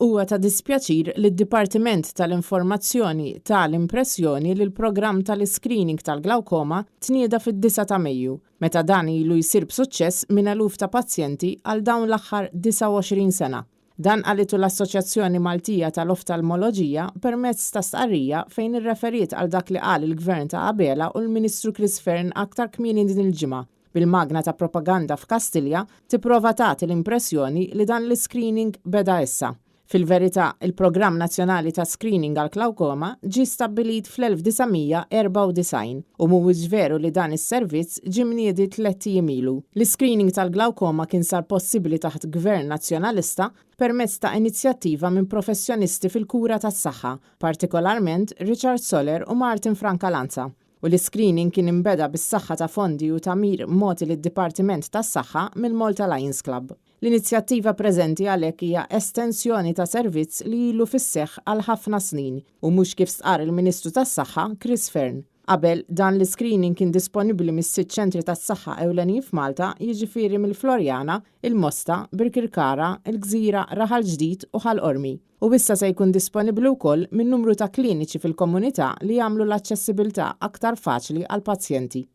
Huwa ta' dispjaċir li d-Dipartiment tal-Informazzjoni ta l-impressjoni li l-programm tal-iscreening tal-glawkoma tnieda fid-disgħa ta' Mejju, meta dan ilu jsir b'suċċess minn eluf ta' pazjenti għal dawn l-aħħar 29 sena. Dan qalitu l-Assoċjazzjoni Maltija tal-Oftalmoloġija permezz ta' stqarrija fejn irreferiet għal dak li qal il-Gvern ta' Abela u l-Ministru Chris Fearne aktar kmieni din il-ġimgħa bil-magna ta' propaganda f'Kastilja tipprova tagħti l-impressjoni li dan l-iscreening beda issa. Fil-verità, il-Programm Nazzjonali ta' Screening għall-Klawkoma ġie stabbilit fl-1994 u mhuwiex veru li dan is-servizz ġie mniedi tlett ijiem ilu. L-iscreening tal-glawkoma kien sar possibbli taħt Gvern Nazzjonalista permezz ta' inizjattiva minn professjonisti fil-kura tas-saħħa, partikolarment Richard Soler u Martin Francalanza. U l-iscreening kien inbeda bis-saħħa ta' fondi u tagħmir mogħti lid-Dipartiment tas-Saħħa mill-Malta Lions Club. L-inizjattiva preżenti għalhekk hija estensjoni ta' servizz li ilu fis-seħħ għal ħafna snin u mhux kif stqarr il-Ministru tas-Saħħa Chris Fearne. Qabel, dan l-iscreening kien disponibbli mis-sitt ċentri tas-saħħa ewlenin f'Malta, jiġifieri mill-Floriana, il-Mosta, Birkirkara, il-Gżira, Raħal Ġdid u Ħal Qormi. U issa se jkun disponibbli wkoll minn numru ta' kliniċi fil-komunità li jagħmlu l-aċċessibilità aktar faċli għall-pazjenti.